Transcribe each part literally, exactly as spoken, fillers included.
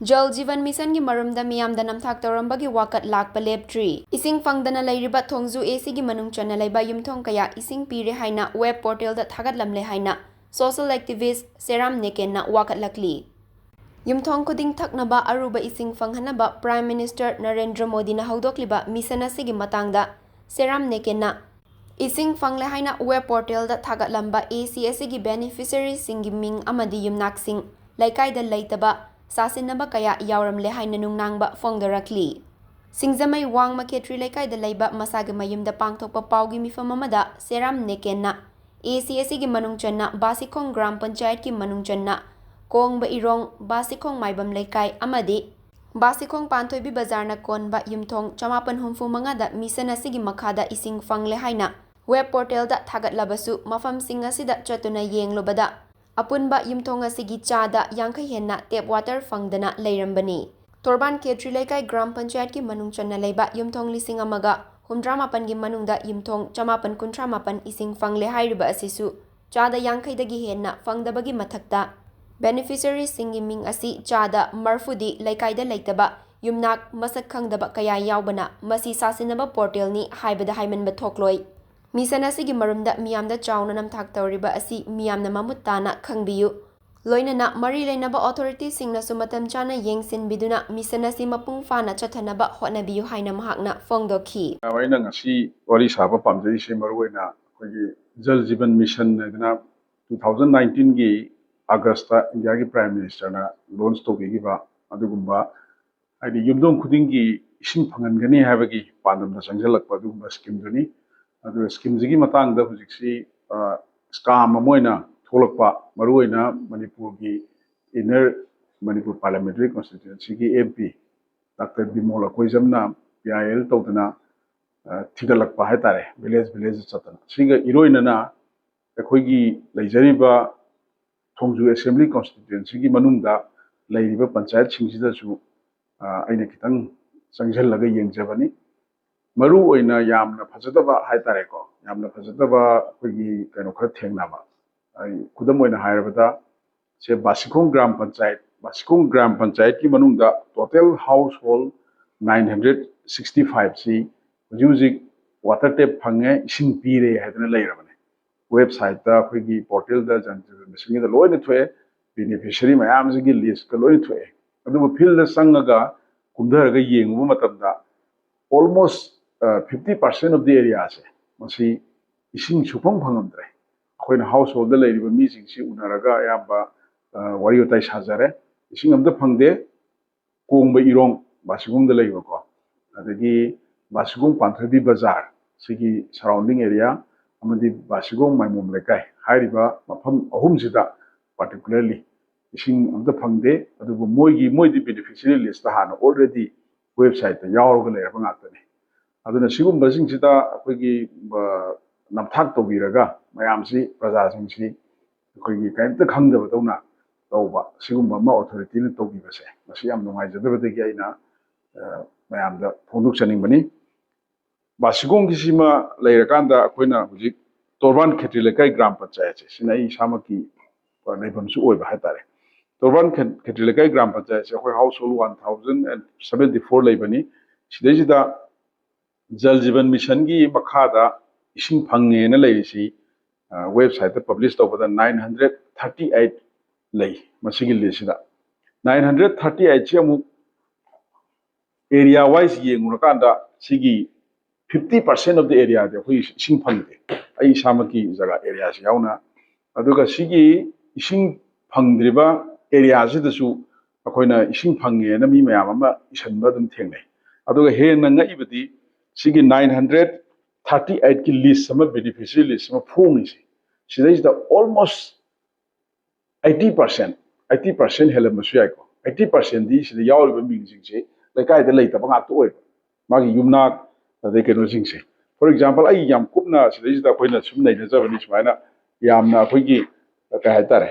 ꯖꯜ ꯖꯤꯕꯟ ꯃꯤꯁꯟꯒꯤ ꯃꯔꯨꯝꯗ ꯃꯤꯌꯥꯝꯗ ꯅꯝꯊꯥꯛ ꯇꯧꯔꯝꯕꯒꯤ ꯋꯥꯀꯠ ꯂꯥꯛꯄ ꯂꯦꯞꯇ꯭ꯔꯤ꯫ ꯏꯁꯤꯡ ꯐꯪꯗꯅ ꯂꯩꯔꯤꯕ ꯊꯣꯡꯖꯨ ꯑꯦꯁꯤꯒꯤ ꯃꯅꯨꯡ ꯆꯟꯅ ꯂꯩꯕ ꯌꯨꯝꯊꯣꯡ ꯀꯌꯥ ꯏꯁꯤꯡ ꯄꯤꯔꯦ ꯍꯥꯏꯅ ꯋꯦꯕ ꯄꯣꯔꯇꯦꯜꯗ ꯊꯥꯒꯠꯂꯝꯂꯦ ꯍꯥꯏꯅ ꯁꯣꯁꯤꯌꯦꯜ ꯑꯦꯛꯇꯤꯚꯤꯁ꯭ꯠ ꯁꯦꯔꯥꯝ ꯅꯦꯀꯦꯟꯅ ꯋꯥꯀꯠꯂꯛꯂꯤ꯫ ꯌꯨꯝꯊꯣꯡ ꯈꯨꯗꯤꯡ ꯊꯛꯅꯕ ꯑꯔꯨꯕ ꯏꯁꯤꯡ ꯐꯪꯍꯟꯅꯕ ꯄ꯭ꯔꯥꯏꯝ ꯃꯤꯅꯤꯁꯇꯔ ꯅꯔꯦꯟꯗ꯭ꯔ ꯃꯣꯗꯤꯅ ꯍꯧꯗꯣꯛꯂꯤꯕ ꯃꯤꯁꯟ ꯑꯁꯤꯒꯤ ꯃꯇꯥꯡꯗ ꯁꯦꯔꯥꯝ ꯅꯦꯀꯦꯟꯅ ꯏꯁꯤꯡ ꯐꯪꯂꯦ ꯍꯥꯏꯅ ꯋꯦꯕ ꯄꯣꯔꯇꯦꯜꯗ ꯊꯥꯒꯠꯂꯝꯕ ꯑꯦꯁꯤ ꯑꯁꯤꯒꯤ ꯕꯦꯅꯤꯐꯤꯁꯔꯤꯁꯤꯡꯒꯤ ꯃꯤꯡ ꯑꯃꯗꯤ ꯌꯨꯝꯅꯥꯛꯁꯤꯡ, ꯂꯩꯀꯥꯏꯗ ꯂꯩꯇꯕ, ꯁꯥꯁꯤꯟꯅꯕ ꯀꯌꯥ ꯌꯥꯎꯔꯝꯂꯦ ꯍꯥꯏꯅ ꯅꯨꯡꯅꯥꯡꯕ ꯐꯣꯡꯗꯣꯔꯛꯂꯤ꯫ ꯁꯤꯡꯖꯃꯩ ꯋꯥꯡꯃ ꯈꯦꯇ꯭ꯔꯤ ꯂꯩꯀꯥꯏꯗ ꯂꯩꯕ ꯃꯁꯥꯒꯤ ꯃꯌꯨꯝꯗ ꯄꯥꯡꯊꯣꯛꯄ ꯄꯥꯎꯒꯤ ꯃꯤꯐꯝ ꯑꯃꯗ ꯁꯦꯔꯥꯝ ꯅꯦꯀꯦꯟꯅ ꯑꯦꯁꯤ ꯑꯁꯤꯒꯤ ꯃꯅꯨꯡ ꯆꯟꯅ ꯕꯥꯁꯤꯈꯣꯡ ꯒ꯭ꯔꯥꯝ ꯄꯟꯆꯥꯌꯠꯀꯤ ꯃꯅꯨꯡ ꯆꯟꯅ ꯀꯣꯡꯕ ꯏꯔꯣꯡ, ꯕꯥꯁꯤꯈꯣꯡ ꯃꯥꯏꯕꯝ ꯂꯩꯀꯥꯏ ꯑꯃꯗꯤ ꯕꯥꯁꯤꯈꯣꯡ ꯄꯥꯟꯊꯣꯏꯕꯤ ꯕꯖꯥꯔꯅ ꯀꯣꯟꯕ ꯌꯨꯝꯊꯣꯡ ꯆꯃꯥꯄꯟ ꯍꯨꯝꯐꯨ ꯃꯉꯥꯗ ꯃꯤꯁꯟ ꯑꯁꯤꯒꯤ ꯃꯈꯥꯗ ꯏꯁꯤꯡ ꯐꯪꯂꯦ ꯍꯥꯏꯅ ꯋꯦꯕ ꯄꯣꯔꯇꯦꯜꯗ ꯊꯥꯒꯠꯂꯕꯁꯨ, ꯃꯐꯝꯁꯤꯡ ꯑꯁꯤꯗ ꯆꯠꯇꯨꯅ ꯌꯦꯡꯂꯨꯕꯗ ꯑꯄꯨꯟꯕ ꯌꯨꯝꯊꯣꯡ ꯑꯁꯤꯒꯤ ꯆꯥꯗ ꯌꯥꯡꯈꯩ ꯍꯦꯟꯅ ꯇꯦꯞ ꯋꯥꯇꯔ ꯐꯪꯗꯅ ꯂꯩꯔꯝꯕꯅꯤ꯫ ꯊꯣꯔꯕꯥꯟ ꯈꯦꯇ꯭ꯔꯤ ꯂꯩꯀꯥꯏ ꯒ꯭ꯔꯥꯝ ꯄꯟꯆꯥꯌꯠꯀꯤ ꯃꯅꯨꯡ ꯆꯟꯅ ꯂꯩꯕ ꯌꯨꯝꯊꯣꯡ ꯂꯤꯁꯤꯡ ꯑꯃꯒ ꯍꯨꯝꯗ꯭ꯔꯥ ꯃꯥꯄꯟꯒꯤ ꯃꯅꯨꯡꯗ ꯌꯨꯝꯊꯣꯡ ꯆꯃꯥꯄꯟ ꯀꯨꯟꯊ꯭ꯔꯥ ꯃꯥꯄꯟ ꯏꯁꯤꯡ ꯐꯪꯂꯦ ꯍꯥꯏꯔꯤꯕ ꯑꯁꯤꯁꯨ ꯆꯥꯗ ꯌꯥꯡꯈꯩꯗꯒꯤ ꯍꯦꯟꯅ ꯐꯪꯗꯕꯒꯤ ꯃꯊꯛꯇ, ꯕꯦꯅꯤꯐꯤꯁꯔꯤꯁꯤꯡꯒꯤ ꯃꯤꯡ ꯑꯁꯤ ꯆꯥꯗ ꯃꯔꯐꯨꯗꯤ ꯂꯩꯀꯥꯏꯗ ꯂꯩꯇꯕ ꯌꯨꯝꯅꯥꯛ ꯃꯁꯛ ꯈꯪꯗꯕ ꯀꯌꯥ ꯌꯥꯎꯕꯅ ꯃꯁꯤ ꯁꯥꯁꯤꯟꯅꯕ ꯄꯣꯔꯇꯦꯜꯅꯤ ꯍꯥꯏꯕꯗ ꯍꯥꯏꯃꯟꯕ ꯊꯣꯛꯂꯣꯏ꯫ ꯃꯤꯁꯟ ꯑꯁꯤꯒꯤ ꯃꯔꯨꯝꯗ ꯃꯤꯌꯥꯝꯗ ꯆꯥꯎꯅ ꯅꯝꯊꯥꯛ ꯇꯧꯔꯤꯕ ꯑꯁꯤ ꯃꯤꯌꯥꯝꯅ ꯃꯃꯨꯠ ꯇꯥꯅ ꯈꯪꯕꯤꯌꯨ꯫ ꯂꯣꯏꯅꯅ ꯃꯔꯤ ꯂꯩꯅꯕ ꯑꯣꯊꯣꯔꯤꯇꯤꯁꯤꯡꯅꯁꯨ ꯃꯇꯝ ꯆꯥꯅ ꯌꯦꯡꯁꯤꯟꯕꯤꯗꯨꯅ ꯃꯤꯁꯟ ꯑꯁꯤ ꯃꯄꯨꯡ ꯐꯥꯅ ꯆꯠꯊꯅꯕ ꯍꯣꯠꯅꯕꯤꯌꯨ ꯍꯥꯏꯅ ꯃꯍꯥꯛꯅ ꯐꯣꯡꯗꯣꯛꯈꯤ꯫ ꯑꯩꯅ ꯉꯁꯤ ꯋꯥꯔꯤ ꯁꯥꯕ ꯄꯥꯝꯖꯔꯤꯁꯦ ꯃꯔꯨꯑꯣꯏꯅ ꯑꯩꯈꯣꯏꯒꯤ ꯖꯜ ꯖꯤꯕꯟ ꯃꯤꯁꯟ ꯍꯥꯏꯗꯅ two thousand nineteenꯒꯤ ꯑꯥꯒꯁꯇ ꯏꯟꯗꯤꯌꯥꯒꯤ ꯄ꯭ꯔꯥꯏꯝ ꯃꯤꯅꯤꯁꯇꯔꯅ ꯂꯣꯟꯆ ꯇꯧꯕꯤꯈꯤꯕ ꯑꯗꯨꯒꯨꯝꯕ, ꯍꯥꯏꯗꯤ ꯌꯨꯝꯊꯣꯡ ꯈꯨꯗꯤꯡꯒꯤ ꯏꯁꯤꯡ ꯐꯪꯍꯟꯒꯅꯤ ꯍꯥꯏꯕꯒꯤ ꯄꯥꯟꯗꯝꯗ ꯆꯪꯁꯤꯜꯂꯛꯄ ꯑꯗꯨꯒꯨꯝꯕ ꯁ꯭ꯀꯤꯝꯗꯨꯅꯤ꯫ ꯑꯗꯨꯒ ꯁ꯭ꯀꯤꯝꯁꯤꯒꯤ ꯃꯇꯥꯡꯗ ꯍꯧꯖꯤꯛꯁꯤ, ꯑ, ꯁ꯭ꯀꯥꯝ ꯑꯃ ꯑꯣꯏꯅ ꯊꯣꯛꯂꯛꯄ, ꯃꯔꯨꯑꯣꯏꯅ ꯃꯅꯤꯄꯨꯔꯒꯤ ꯏꯟꯅꯔ ꯃꯅꯤꯄꯨꯔ ꯄꯥꯔꯂꯤꯌꯥꯃꯦꯟꯇꯔꯤ ꯀꯣꯟꯁꯇꯤꯇ꯭ꯋꯦꯟꯁꯤꯒꯤ ꯑꯦꯝ ꯄꯤ ꯗꯥꯛꯇꯔ ꯕꯤꯃꯣꯜ ꯑꯀꯣꯏꯖꯝꯅ ꯄꯤ ꯑꯥꯏ ꯑꯦꯜ ꯇꯧꯗꯅ, ꯑ, ꯊꯤꯒꯠꯂꯛꯄ ꯍꯥꯏꯇꯥꯔꯦ, ꯚꯤꯂꯦꯖ ꯚꯤꯂꯦꯖ ꯆꯠꯇꯅ꯫ ꯁꯤꯒ ꯏꯔꯣꯏꯅꯅ ꯑꯩꯈꯣꯏꯒꯤ ꯂꯩꯖꯔꯤꯕ ꯊꯣꯡꯖꯨ ꯑꯦꯁꯦꯝꯕ꯭ꯂꯤ ꯀꯣꯟꯁꯇꯤꯇ꯭ꯋꯦꯟꯁꯤꯒꯤ ꯃꯅꯨꯡꯗ ꯂꯩꯔꯤꯕ ꯄꯟꯆꯥꯌꯠꯁꯤꯡꯁꯤꯗꯁꯨ, ꯑ, ꯑꯩꯅ ꯈꯤꯇꯪ ꯆꯪꯁꯤꯜꯂꯒ ꯌꯦꯡꯖꯕꯅꯤ꯫ ꯃꯔꯨ ꯑꯣꯏꯅ ꯌꯥꯝꯅ ꯐꯖꯗꯕ ꯍꯥꯏꯇꯥꯔꯦꯀꯣ, ꯌꯥꯝꯅ ꯐꯖꯗꯕ ꯑꯩꯈꯣꯏꯒꯤ ꯀꯩꯅꯣ ꯈꯔ ꯊꯦꯡꯅꯕ꯫ ꯑꯩ ꯈꯨꯗꯝ ꯑꯣꯏꯅ ꯍꯥꯏꯔꯕꯗ, ꯁꯦ ꯕꯥꯁꯤꯈꯣꯡ ꯒ꯭ꯔꯥꯝ ꯄꯟꯆꯥꯌꯠ ꯕꯥꯁꯤꯈꯣꯡ ꯒ꯭ꯔꯥꯝ ꯄꯟꯆꯥꯌꯠꯀꯤ ꯃꯅꯨꯡꯗ total household nine hundred sixty five ꯁꯤ ꯍꯧꯖꯤꯛ ꯍꯧꯖꯤꯛ water tap ꯐꯪꯉꯦ, ꯏꯁꯤꯡ ꯄꯤꯔꯦ ꯍꯥꯏꯗꯅ ꯂꯩꯔꯕꯅꯦ꯫ Website ꯇ, ꯑꯩꯈꯣꯏꯒꯤ portal ꯗ, ꯖꯜ ꯖꯤꯕꯟ ꯃꯤꯁꯟꯒꯤꯗ ꯂꯣꯏꯅ ꯊꯣꯛꯑꯦ꯫ Beneficiary ꯃꯌꯥꯝꯁꯤꯒꯤ list ꯀ ꯂꯣꯏꯅ ꯊꯣꯛꯑꯦ꯫ ꯑꯗꯨꯕꯨ field ꯗ ꯆꯪꯉꯒ ꯀꯨꯝꯊꯔꯒ ꯌꯦꯡꯉꯨꯕ ꯃꯇꯝꯗ almost fifty percent of the area ꯁꯦ ꯃꯁꯤ ꯏꯁꯤꯡ ꯁꯨꯐꯪ ꯐꯪꯉꯝꯗ꯭ꯔꯦ꯫ ꯑꯩꯈꯣꯏꯅ household ꯗ ꯂꯩꯔꯤꯕ ꯃꯤꯁꯤꯡꯁꯤ ꯎꯅꯔꯒ ꯑꯌꯥꯝꯕ, ꯑ, ꯋꯥꯔꯤ ꯋꯥꯇꯥꯏ ꯁꯥꯖꯔꯦ꯫ ꯏꯁꯤꯡ ꯑꯝꯇ ꯐꯪꯗꯦ꯫ ꯀꯣꯡꯕ ꯏꯔꯣꯡ, ꯕꯥꯁꯤꯈꯣꯡꯗ ꯂꯩꯕꯀꯣ, ꯑꯗꯒꯤ ꯕꯥꯁꯤꯈꯣꯡ ꯄꯥꯟꯊꯣꯏꯕꯤ ꯕꯖꯥꯔ, ꯁꯤꯒꯤ surrounding area, ꯑꯃꯗꯤ ꯕꯥꯁꯤꯈꯣꯡ ꯃꯥꯏꯃꯣꯝ ꯂꯩꯀꯥꯏ ꯍꯥꯏꯔꯤꯕ ꯃꯐꯝ ꯑꯍꯨꯝꯁꯤꯗ particularly ꯏꯁꯤꯡ ꯑꯝꯇ ꯐꯪꯗꯦ꯫ ꯑꯗꯨꯕꯨ ꯃꯣꯏꯒꯤ, ꯃꯣꯏꯗꯤ beneficiary list ꯇ ꯍꯥꯟꯅ already website ꯇ ꯌꯥꯎꯔꯒ ꯂꯩꯔꯕ ꯉꯥꯛꯇꯅꯤ꯫ ꯑꯗꯨꯅ ꯁꯤꯒꯨꯝꯕꯁꯤꯡꯁꯤꯗ ꯑꯩꯈꯣꯏꯒꯤ, ꯑ, ꯅꯝꯊꯥꯛ ꯇꯧꯕꯤꯔꯒ ꯃꯌꯥꯝꯁꯤ, ꯄ꯭ꯔꯖꯥꯁꯤꯡꯁꯤ ꯑꯩꯈꯣꯏꯒꯤ ꯀꯔꯤꯝꯇ ꯈꯪꯗꯕꯗꯧꯅ ꯇꯧꯕ ꯁꯤꯒꯨꯝꯕ ꯑꯃ authority ꯅ ꯇꯧꯕꯤꯕꯁꯦ, ꯃꯁꯤ ꯌꯥꯝ ꯅꯨꯡꯉꯥꯏꯖꯗꯕꯗꯒꯤ ꯑꯩꯅ, ꯑ, ꯃꯌꯥꯝꯗ ꯐꯣꯡꯗꯣꯛꯆꯅꯤꯡꯕꯅꯤ꯫ ꯕꯥꯁꯤꯈꯣꯡꯒꯤꯁꯤꯃ ꯂꯩꯔꯀꯥꯟꯗ ꯑꯩꯈꯣꯏꯅ ꯍꯧꯖꯤꯛ ꯇꯣꯔꯕꯥꯟ ꯈꯦꯇ꯭ꯔꯤ ꯂꯩꯀꯥꯏ ꯒ꯭ꯔꯥꯝ ꯄꯟꯆꯥꯌꯠꯁꯦ, ꯁꯤꯅ ꯑꯩ ꯏꯁꯥꯃꯛꯀꯤ ꯂꯩꯐꯝꯁꯨ ꯑꯣꯏꯕ ꯍꯥꯏꯇꯥꯔꯦ꯫ ꯇꯣꯔꯕꯥꯟ ꯈꯦ-, ꯈꯦꯇ꯭ꯔꯤ ꯂꯩꯀꯥꯏ ꯒ꯭ꯔꯥꯝ ꯄꯟꯆꯥꯌꯠꯁꯦ ꯑꯩꯈꯣꯏ household one thousand and seventy four ꯂꯩꯕꯅꯤ꯫ ꯁꯤꯗꯩꯁꯤꯗ ꯖꯜ ꯖꯤꯕꯟ ꯃꯤꯁꯟꯒꯤ ꯃꯈꯥꯗ ꯏꯁꯤꯡ ꯐꯪꯉꯦꯅ ꯂꯩꯔꯤꯁꯤ, ꯑ, website ꯇ publish ꯇꯧꯕꯗ nine hundred thirty eight ꯂꯩ ꯃꯁꯤꯒꯤ list ꯁꯤꯗ꯫ Nine hundred thirty eight ꯁꯤ ꯑꯃꯨꯛ area wise ꯌꯦꯡꯉꯨꯔꯀꯥꯟꯗ ꯁꯤꯒꯤ fifty percent of the area ꯗꯤ ꯑꯩꯈꯣꯏ ꯏꯁꯤꯡ ꯐꯪꯗꯦ꯫ ꯑꯩ ꯏꯁꯥꯃꯛꯀꯤ ꯖꯒꯥ area ꯁꯤ ꯌꯥꯎꯅ꯫ ꯑꯗꯨꯒ ꯁꯤꯒꯤ ꯏꯁꯤꯡ ꯐꯪꯗ꯭ꯔꯤꯕ area ꯁꯤꯗꯁꯨ ꯑꯩꯈꯣꯏꯅ ꯏꯁꯤꯡ ꯐꯪꯉꯦꯅ ꯃꯤ ꯃꯌꯥꯝ ꯑꯃ ꯏꯁꯟꯕ ꯑꯗꯨꯝ ꯊꯦꯡꯅꯩ꯫ ꯑꯗꯨꯒ ꯍꯦꯟꯅ ꯉꯛꯏꯕꯗꯤ ꯁꯤꯒꯤ nine hundred thirty eight ꯀꯤ list ꯑꯃ, beneficiary list ꯑꯃ ꯐꯣꯡꯉꯤꯁꯦ, ꯁꯤꯗꯩꯁꯤꯗ almost eighty percent, eighty percent ꯍꯦꯜꯂꯝꯕꯁꯨ ꯌꯥꯏꯀꯣ꯫ Eighty percent ꯗꯤ ꯁꯤꯗ ꯌꯥꯎꯔꯤꯕ ꯃꯤꯡꯁꯤꯡꯁꯦ ꯂꯩꯀꯥꯏꯗ ꯂꯩꯇꯕ ꯉꯥꯛꯇ ꯑꯣꯏꯕ, ꯃꯥꯒꯤ ꯌꯨꯝꯅꯥꯛ, ꯑꯗꯩ ꯀꯩꯅꯣꯁꯤꯡꯁꯦ꯫ For example, ꯑꯩ ꯌꯥꯝ ꯀꯨꯞꯅ ꯁꯤꯗꯩꯁꯤꯗ ꯑꯩꯈꯣꯏꯅ ꯁꯨꯝ ꯅꯩꯅꯖꯕꯅꯤ, ꯁꯨꯃꯥꯏꯅ ꯌꯥꯝꯅ ꯑꯩꯈꯣꯏꯒꯤ, ꯀꯩ ꯍꯥꯏꯇꯥꯔꯦ,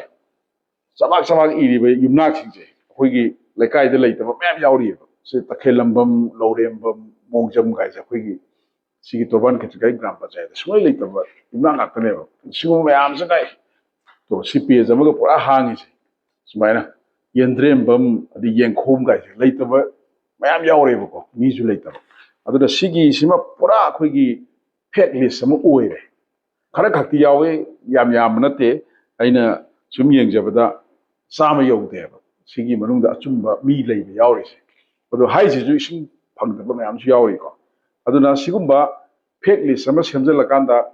ꯆꯕꯥꯛ ꯆꯕꯥꯛ ꯏꯔꯤꯕ ꯌꯨꯝꯅꯥꯛꯁꯤꯡꯁꯦ ꯑꯩꯈꯣꯏꯒꯤ ꯂꯩꯀꯥꯏꯗ ꯂꯩꯇꯕ ꯃꯌꯥꯝ ꯌꯥꯎꯔꯤꯑꯕ꯫ ꯁꯤ ꯇꯈꯦꯜꯂꯝꯕꯝ, ꯂꯧꯔꯦꯝꯕꯝ, ꯃꯣꯡꯖꯝ ꯀꯥꯏꯁꯦ ꯑꯩꯈꯣꯏꯒꯤ ꯁꯤꯒꯤ ꯇꯣꯔꯕꯥꯟ ꯈꯦꯇ꯭ꯔꯤꯒꯥꯏ ꯒ꯭ꯔꯥꯝ ꯄꯟꯆꯥꯌꯠꯇ ꯁꯨꯡꯂꯩ ꯂꯩꯇꯕ ꯌꯨꯝꯅꯥꯛ ꯉꯥꯛꯇꯅꯦꯕ꯫ ꯁꯤꯒꯨꯝꯕ ꯃꯌꯥꯝꯁꯤꯅ, ꯇꯣ, ꯁꯤ page ꯑꯃꯒ ꯄꯨꯔꯥ ꯍꯥꯡꯉꯤꯁꯦ ꯁꯨꯃꯥꯏꯅ꯫ ꯌꯦꯟꯗ꯭ꯔꯦꯝꯕꯝ, ꯑꯗꯩ ꯌꯦꯡꯈꯣꯝ ꯀꯥꯏꯁꯦ ꯂꯩꯇꯕ ꯃꯌꯥꯝ ꯌꯥꯎꯔꯦꯕꯀꯣ, ꯃꯤꯁꯨ ꯂꯩꯇꯕ꯫ ꯑꯗꯨꯅ ꯁꯤꯒꯤꯁꯤꯃ ꯄꯨꯔꯥ ꯑꯩꯈꯣꯏꯒꯤ ꯐꯦꯛ ꯂꯤꯁ ꯑꯃ ꯑꯣꯏꯔꯦ꯫ ꯈꯔ ꯈꯛꯇꯤ ꯌꯥꯎꯋꯦ, ꯌꯥꯝ ꯌꯥꯝꯕ ꯅꯠꯇꯦ꯫ ꯑꯩꯅ ꯁꯨꯝ ꯌꯦꯡꯖꯕꯗ ꯆꯥꯝꯃ ꯌꯧꯗꯦꯕ ꯁꯤꯒꯤ ꯃꯅꯨꯡꯗ ꯑꯆꯨꯝꯕ ꯃꯤ ꯂꯩꯕ ꯌꯥꯎꯔꯤꯁꯦ꯫ ꯑꯗꯣ ꯍꯥꯏꯁꯤꯁꯨ ꯏꯁꯤꯡ ꯐꯪꯗꯕ ꯃꯌꯥꯝꯁꯨ ꯌꯥꯎꯔꯤꯀꯣ꯫ ꯑꯗꯨꯅ ꯁꯤꯒꯨꯝꯕ ꯐꯦꯛ ꯂꯤꯁ ꯑꯃ ꯁꯦꯝꯖꯤꯜꯂꯀꯥꯟꯗ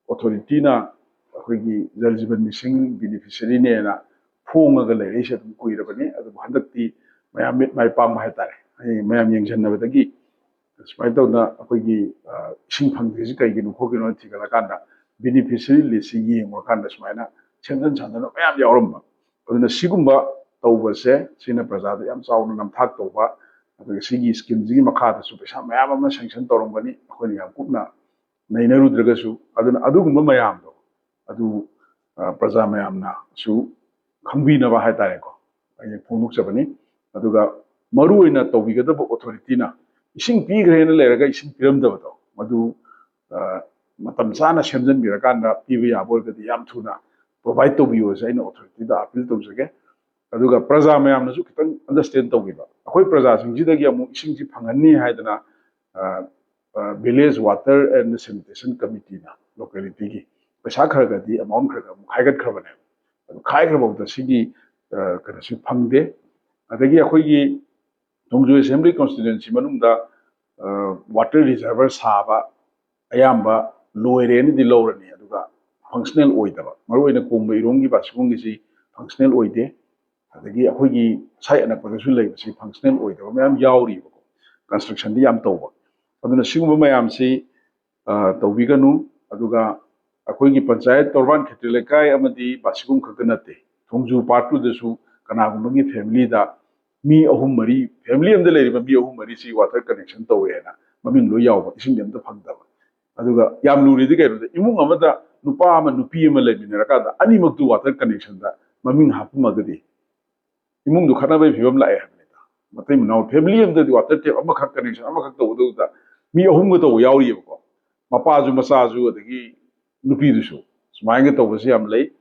ꯑꯣꯊꯣꯔꯤꯇꯤꯅ ꯑꯩꯈꯣꯏꯒꯤ ꯖꯜ ꯖꯤꯕꯟ ꯃꯤꯁꯟ ꯕꯤꯅꯤꯐꯤꯁꯔꯤꯅꯦꯅ ꯐꯣꯡꯉꯒ ꯂꯩꯔꯛꯏꯁꯦ ꯑꯗꯨꯝ ꯀꯨꯏꯔꯕꯅꯤ꯫ ꯑꯗꯨꯕꯨ ꯍꯟꯗꯛꯇꯤ ꯃꯌꯥꯝ ꯃꯤꯠ ꯃꯥꯏ ꯄꯥꯡꯕ ꯍꯥꯏꯇꯥꯔꯦ, ꯑꯩ ꯃꯌꯥꯝ ꯌꯦꯡꯁꯤꯟꯅꯕꯗꯒꯤ ꯁꯨꯃꯥꯏꯅ ꯇꯧꯗꯅ ꯑꯩꯈꯣꯏꯒꯤ, ꯑ, ꯏꯁꯤꯡ ꯐꯪꯗ꯭ꯔꯤꯁꯤ ꯀꯩꯒꯤꯅꯣ ꯈꯣꯠꯀꯤꯅꯣ ꯊꯤꯒꯠꯂꯀꯥꯟꯗ ꯕꯤꯅꯤꯐꯤꯁꯔꯤ ꯂꯤꯁꯁꯤ ꯌꯦꯡꯉꯨꯔꯀꯥꯟꯗ ꯁꯨꯃꯥꯏꯅ ꯁꯦꯝꯖꯤꯟ ꯁꯥꯖꯤꯟꯕ ꯃꯌꯥꯝ ꯌꯥꯎꯔꯝꯕ꯫ ꯑꯗꯨꯅ ꯁꯤꯒꯨꯝꯕ ꯇꯧꯕꯁꯦ ꯁꯤꯅ ꯄ꯭ꯔꯖꯥꯗ ꯌꯥꯝ ꯆꯥꯎꯅ ꯅꯝꯊꯥꯛ ꯇꯧꯕ, ꯑꯗꯨꯒ ꯁꯤꯒꯤ ꯁ꯭ꯀꯤꯝꯁꯤꯒꯤ ꯃꯈꯥꯗꯁꯨ ꯄꯩꯁꯥ ꯃꯌꯥꯝ ꯑꯃ ꯁꯦꯡꯁꯟ ꯇꯧꯔꯝꯒꯅꯤ, ꯑꯩꯈꯣꯏꯅ ꯌꯥꯝ ꯀꯨꯞꯅ ꯅꯩꯅꯔꯨꯗ꯭ꯔꯒꯁꯨ꯫ ꯑꯗꯨꯅ ꯑꯗꯨꯒꯨꯝꯕ ꯃꯌꯥꯝꯗꯣ ꯑꯗꯨ, ꯑ, ꯄ꯭ꯔꯖꯥ ꯃꯌꯥꯝꯅꯁꯨ ꯈꯪꯕꯤꯅꯕ ꯍꯥꯏꯇꯥꯔꯦꯀꯣ, ꯑꯩꯅ ꯐꯣꯡꯗꯣꯛꯆꯕꯅꯤ꯫ ꯑꯗꯨꯒ ꯃꯔꯨ ꯑꯣꯏꯅ ꯇꯧꯕꯤꯒꯗꯕ ꯑꯣꯊꯣꯔꯤꯇꯤꯅ ꯏꯁꯤꯡ ꯄꯤꯈ꯭ꯔꯦꯅ ꯂꯩꯔꯒ ꯏꯁꯤꯡ ꯄꯤꯔꯝꯗꯕꯗꯣ, ꯃꯗꯨ, ꯑ, ꯃꯇꯝ ꯆꯥꯅ ꯁꯦꯝꯖꯤꯟꯕꯤꯔꯀꯥꯟꯗ ꯄꯤꯕ ꯌꯥꯕ ꯑꯣꯏꯔꯒꯗꯤ ꯌꯥꯝ ꯊꯨꯅ ꯄ꯭ꯔꯣꯚꯥꯏꯠ ꯇꯧꯕꯤꯌꯣꯁꯦ ꯑꯩꯅ ꯑꯣꯊꯣꯔꯤꯇꯤꯗ ꯑꯄꯤꯜ ꯇꯧꯖꯒꯦ꯫ ꯑꯗꯨꯒ ꯄ꯭ꯔꯖꯥ ꯃꯌꯥꯝꯅꯁꯨ ꯈꯤꯇꯪ ꯑꯟꯗꯔꯁꯇꯦꯟ ꯇꯧꯕꯤꯕ, ꯑꯩꯈꯣꯏ ꯄ꯭ꯔꯖꯥꯁꯤꯡꯁꯤꯗꯒꯤ ꯑꯃꯨꯛ ꯏꯁꯤꯡꯁꯤ ꯐꯪꯍꯟꯅꯤ ꯍꯥꯏꯗꯅ, ꯑ, ꯑ, Village Water and Sanitation Committeeꯅ ꯂꯣꯀꯦꯂꯤꯇꯤꯒꯤ ꯄꯩꯁꯥ ꯈꯔ ꯈꯔꯗꯤ, ꯑꯦꯃꯥꯎꯟ ꯈꯔ ꯈꯔ ꯑꯃꯨꯛ ꯈꯥꯏꯒꯠꯈ꯭ꯔꯕꯅꯦꯕ꯫ ꯑꯗꯨ ꯈꯥꯏꯈ꯭ꯔꯐꯥꯎꯗ ꯁꯤꯒꯤ, ꯑ, ꯀꯩꯅꯣꯁꯤ ꯐꯪꯗꯦ꯫ ꯑꯗꯒꯤ ꯑꯩꯈꯣꯏꯒꯤ ꯅꯣꯡꯖꯨ ꯑꯦꯁꯦꯝꯕ꯭ꯂꯤ ꯀꯣꯟꯁꯇꯤꯇ꯭ꯋꯦꯟꯁꯤ ꯃꯅꯨꯡꯗ, ꯑ, ꯋꯥꯇꯔ ꯔꯤꯖꯔꯚꯔ ꯁꯥꯕ ꯑꯌꯥꯝꯕ ꯂꯣꯏꯔꯦꯅꯗꯤ ꯂꯧꯔꯅꯤ, ꯑꯗꯨꯒ ꯐꯪꯁꯅꯦꯜ ꯑꯣꯏꯗꯕ, ꯃꯔꯨꯑꯣꯏꯅ ꯀꯣꯡꯕ ꯏꯔꯣꯡꯒꯤ ꯕꯥꯁꯤꯈꯣꯡꯒꯤꯁꯤ ꯐꯪꯁꯅꯦꯜ ꯑꯣꯏꯗꯦ꯫ ꯑꯗꯒꯤ ꯑꯩꯈꯣꯏꯒꯤ ꯁꯥꯏ ꯑꯅꯛꯄꯗꯁꯨ ꯂꯩꯕꯁꯤ ꯐꯪꯁꯅꯦꯜ ꯑꯣꯏꯗꯕ ꯃꯌꯥꯝ ꯌꯥꯎꯔꯤꯕꯀꯣ, ꯀꯟꯁꯇ꯭ꯔꯛꯁꯟꯗꯤ ꯌꯥꯝ ꯇꯧꯕ꯫ ꯑꯗꯨꯅ ꯁꯤꯒꯨꯝꯕ ꯃꯌꯥꯝꯁꯤ, ꯑ, ꯇꯧꯕꯤꯒꯅꯨ꯫ ꯑꯗꯨꯒ ꯑꯩꯈꯣꯏꯒꯤ ꯄꯟꯆꯥꯌꯠ ꯇꯣꯔꯕꯥꯟ ꯈꯦꯇ꯭ꯔꯤ ꯂꯩꯀꯥꯏ ꯑꯃꯗꯤ ꯕꯥꯁꯤꯈꯣꯡ ꯈꯛꯇ ꯅꯠꯇꯦ, ꯊꯣꯡꯖꯨ ꯄꯥꯔꯠꯇꯨꯗꯁꯨ ꯀꯅꯥꯒꯨꯝꯕꯒꯤ ꯐꯦꯃꯤꯂꯤꯗ ꯃꯤ ꯑꯍꯨꯝ ꯃꯔꯤ, ꯐꯦꯃꯤꯂꯤ ꯑꯃꯗ ꯂꯩꯔꯤꯕ ꯃꯤ ꯑꯍꯨꯝ ꯃꯔꯤꯁꯤ ꯋꯥꯇꯔ ꯀꯅꯦꯛꯁꯟ ꯇꯧꯋꯦ ꯍꯥꯏꯅ ꯃꯃꯤꯡ ꯂꯣꯏ ꯌꯥꯎꯕ, ꯏꯁꯤꯡꯗꯤ ꯑꯝꯇ ꯐꯪꯗꯕ꯫ ꯑꯗꯨꯒ ꯌꯥꯝ ꯂꯨꯔꯤꯗꯤ ꯀꯩꯅꯣꯗ, ꯏꯃꯨꯡ ꯑꯃꯗ ꯅꯨꯄꯥ ꯑꯃ ꯅꯨꯄꯤ ꯑꯃ ꯂꯩꯃꯤꯟꯅꯔꯀꯥꯟꯗ ꯑꯅꯤꯃꯛꯇꯨ ꯋꯥꯇꯔ ꯀꯅꯦꯛꯁꯟꯗ ꯃꯃꯤꯡ ꯍꯥꯞꯄꯝꯃꯒꯗꯤ ꯏꯃꯨꯡꯗꯨ ꯈꯠꯅꯕꯒꯤ ꯐꯤꯕꯝ ꯂꯥꯛꯑꯦ ꯍꯥꯏꯕꯅꯤꯗ꯫ ꯃꯇꯩ ꯃꯅꯥꯎ ꯐꯦꯃꯤꯂꯤ ꯑꯃꯗꯗꯤ ꯋꯥꯇꯔ ꯇꯦꯞ ꯑꯃꯈꯛ, ꯀꯅꯦꯛꯁꯟ ꯑꯃꯈꯛ ꯇꯧꯕꯗꯨꯗ ꯃꯤ ꯑꯍꯨꯝꯒ ꯇꯧꯕ ꯌꯥꯎꯔꯤꯑꯕꯀꯣ, ꯃꯄꯥꯁꯨ ꯃꯆꯥꯁꯨ ꯑꯗꯒꯤ ꯅꯨꯄꯤꯗꯨꯁꯨ꯫ ꯁꯨꯃꯥꯏꯅꯒ ꯇꯧꯕꯁꯨ ꯌꯥꯝ ꯂꯩ꯫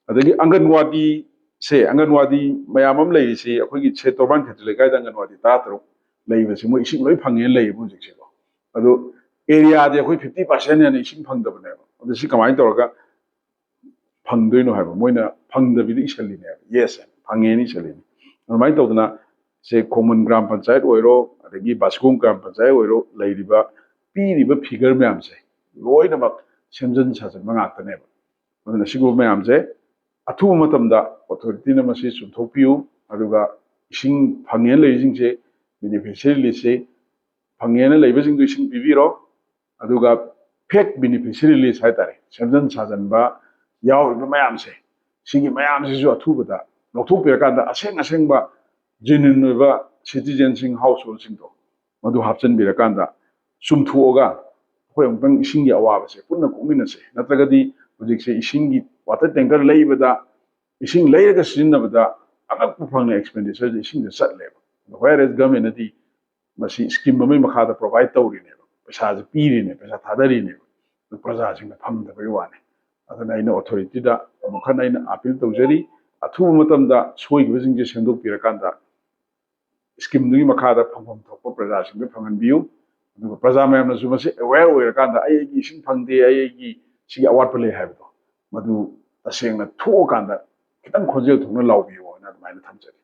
ꯑꯗꯒꯤ ꯑꯪꯒꯟꯋꯥꯗꯤ ꯁꯦ ꯑꯪꯒꯟꯋꯥꯗꯤ ꯃꯌꯥꯝ ꯑꯃ ꯂꯩꯔꯤꯁꯤ, ꯑꯩꯈꯣꯏꯒꯤ ꯁꯦ ꯇꯣꯔꯕꯥꯟ ꯈꯦꯇ꯭ꯔꯤ ꯂꯩꯀꯥꯏꯗ ꯑꯪꯒꯟꯋꯥꯗꯤ ꯇꯔꯥ ꯇꯔꯨꯛ ꯂꯩꯕꯁꯤ ꯃꯣꯏ ꯏꯁꯤꯡ ꯂꯣꯏ ꯐꯪꯉꯦꯅ ꯂꯩꯌꯦꯕ ꯍꯧꯖꯤꯛꯁꯦꯀꯣ꯫ ꯑꯗꯣ ꯑꯦꯔꯤꯌꯥꯗꯤ ꯑꯩꯈꯣꯏ ꯐꯤꯐꯇꯤ ꯄꯥꯔꯁꯦꯟ ꯍꯦꯟꯅ ꯏꯁꯤꯡ ꯐꯪꯗꯕꯅꯦꯕ꯫ ꯑꯗꯣ ꯁꯤ ꯀꯃꯥꯏꯅ ꯇꯧꯔꯒ ꯐꯪꯗꯣꯏꯅꯣ ꯍꯥꯏꯕ, ꯃꯣꯏꯅ ꯐꯪꯗꯕꯤꯗ ꯏꯁꯜꯂꯤꯅꯦꯕ, ꯌꯦꯁ ꯐꯪꯉꯦꯅ ꯏꯁꯜꯂꯤꯅꯦ꯫ ꯑꯗꯨꯃꯥꯏꯅ ꯇꯧꯗꯅ ꯁꯦ ꯈꯣꯡꯃꯟ ꯒ꯭ꯔꯥꯝ ꯄꯟꯆꯥꯌꯠ ꯑꯣꯏꯔꯣ, ꯑꯗꯒꯤ ꯕꯥꯁꯀꯣꯡ ꯒ꯭ꯔꯥꯝ ꯄꯟꯆꯥꯌꯠ ꯑꯣꯏꯔꯣ, ꯂꯩꯔꯤꯕ ꯄꯤꯔꯤꯕ ꯐꯤꯒꯔ ꯃꯌꯥꯝꯁꯦ ꯂꯣꯏꯅꯃꯛ ꯁꯦꯝꯖꯤꯟ ꯁꯥꯖꯤꯟꯕ ꯉꯥꯛꯇꯅꯦꯕ꯫ ꯑꯗꯨꯅ ꯁꯤꯒꯨꯝꯕ ꯃꯌꯥꯝꯁꯦ ꯑꯊꯨꯕ ꯃꯇꯝꯗ ꯑꯣꯊꯣꯔꯤꯇꯤꯅ ꯃꯁꯤ ꯆꯨꯝꯊꯣꯛꯄꯤꯌꯨ꯫ ꯑꯗꯨꯒ ꯏꯁꯤꯡ ꯐꯪꯉꯦꯅ ꯂꯩꯔꯤꯁꯤꯡꯁꯦ, ꯕꯦꯅꯤꯐꯤꯁꯔꯤ ꯂꯤꯁꯁꯦ ꯐꯪꯉꯦꯅ ꯂꯩꯕꯁꯤꯡꯗꯨ ꯏꯁꯤꯡ ꯄꯤꯕꯤꯔꯣ꯫ ꯑꯗꯨꯒ ꯐꯦꯛ ꯕꯦꯅꯤꯐꯤꯁꯔꯤ ꯂꯤꯁ ꯍꯥꯏꯇꯥꯔꯦ, ꯁꯦꯝꯖꯤꯟ ꯁꯥꯖꯤꯟꯕ ꯌꯥꯎꯔꯤꯕ ꯃꯌꯥꯝꯁꯦ, ꯁꯤꯒꯤ ꯃꯌꯥꯝꯁꯤꯁꯨ ꯑꯊꯨꯕꯗ ꯂꯧꯊꯣꯛꯄꯤꯔꯀꯥꯟꯗ ꯑꯁꯦꯡ ꯑꯁꯦꯡꯕ ꯖꯦꯅ꯭ꯌꯨꯟ ꯑꯣꯏꯕ ꯁꯤꯇꯤꯖꯦꯟꯁꯤꯡ, ꯍꯥꯎꯁ ꯍꯣꯜꯁꯤꯡꯗꯣ ꯃꯗꯨ ꯍꯥꯞꯆꯤꯟꯕꯤꯔꯀꯥꯟꯗ ꯆꯨꯝꯊꯣꯛꯑꯒ ꯑꯩꯈꯣꯏ ꯑꯃꯨꯛꯇꯪ ꯏꯁꯤꯡꯒꯤ ꯑꯋꯥꯕꯁꯦ ꯄꯨꯟꯅ ꯀꯣꯛꯃꯤꯟꯅꯁꯦ꯫ ꯅꯠꯇ꯭ꯔꯒꯗꯤ ꯍꯧꯖꯤꯛꯁꯦ ꯏꯁꯤꯡꯒꯤ ꯋꯥꯇꯔ ꯇꯦꯡꯀꯔ ꯂꯩꯕꯗ, ꯏꯁꯤꯡ ꯂꯩꯔꯒ ꯁꯤꯖꯤꯟꯅꯕꯗ ꯑꯉꯛꯄ ꯐꯪꯅ ꯑꯦꯛꯁꯄꯦꯟꯗꯤꯆꯔꯁꯦ ꯏꯁꯤꯡꯗ ꯆꯠꯂꯦꯕ꯫ ꯋꯦꯌꯔ ꯑꯦꯁ ꯒꯃꯦꯟꯅꯗꯤ ꯃꯁꯤ ꯁ꯭ꯀꯤꯝ ꯑꯃꯒꯤ ꯃꯈꯥꯗ ꯄ꯭ꯔꯣꯚꯥꯏꯠ ꯇꯧꯔꯤꯅꯦꯕ, ꯄꯩꯁꯥꯁꯦ ꯄꯤꯔꯤꯅꯦ, ꯄꯩꯁꯥ ꯊꯥꯗꯔꯤꯅꯦꯕ꯫ ꯑꯗꯨ ꯄ꯭ꯔꯖꯥꯁꯤꯡꯅ ꯐꯪꯗꯕꯒꯤ ꯋꯥꯅꯤ꯫ ꯑꯗꯨꯅ ꯑꯩꯅ ꯑꯣꯊꯣꯔꯤꯇꯤꯗ ꯑꯃꯨꯛ ꯍꯟꯅ ꯑꯩꯅ ꯑꯥꯄꯤꯜ ꯇꯧꯖꯔꯤ, ꯑꯊꯨꯕ ꯃꯇꯝꯗ ꯁꯣꯏꯈꯤꯕꯁꯤꯡꯁꯦ ꯁꯦꯝꯗꯣꯛꯄꯤꯔꯀꯥꯟꯗ ꯁ꯭ꯀꯤꯝꯗꯨꯒꯤ ꯃꯈꯥꯗ ꯐꯪꯐꯝ ꯊꯣꯛꯄ ꯄ꯭ꯔꯖꯥꯁꯤꯡꯗ ꯐꯪꯍꯟꯕꯤꯌꯨ꯫ ꯑꯗꯨꯒ ꯄ꯭ꯔꯖꯥ ꯃꯌꯥꯝꯅꯁꯨ ꯃꯁꯤ ꯑꯦꯋꯦꯌꯔ ꯑꯣꯏꯔꯀꯥꯟꯗ ꯑꯩ ꯑꯩꯒꯤ ꯏꯁꯤꯡ ꯐꯪꯗꯦ, ꯑꯩ ꯑꯩꯒꯤ ꯁꯤꯒꯤ ꯑꯋꯥꯠꯄ ꯂꯩ ꯍꯥꯏꯕꯗꯣ ꯃꯗꯨ ꯇꯁꯦꯡꯅ ꯊꯣꯛꯑꯀꯥꯟꯗ ꯈꯤꯇꯪ ꯈꯣꯟꯖꯦꯜ ꯊꯣꯛꯅ ꯂꯥꯎꯕꯤꯌꯣ ꯍꯥꯏꯅ ꯑꯗꯨꯃꯥꯏꯅ ꯊꯝꯖꯒꯦ꯫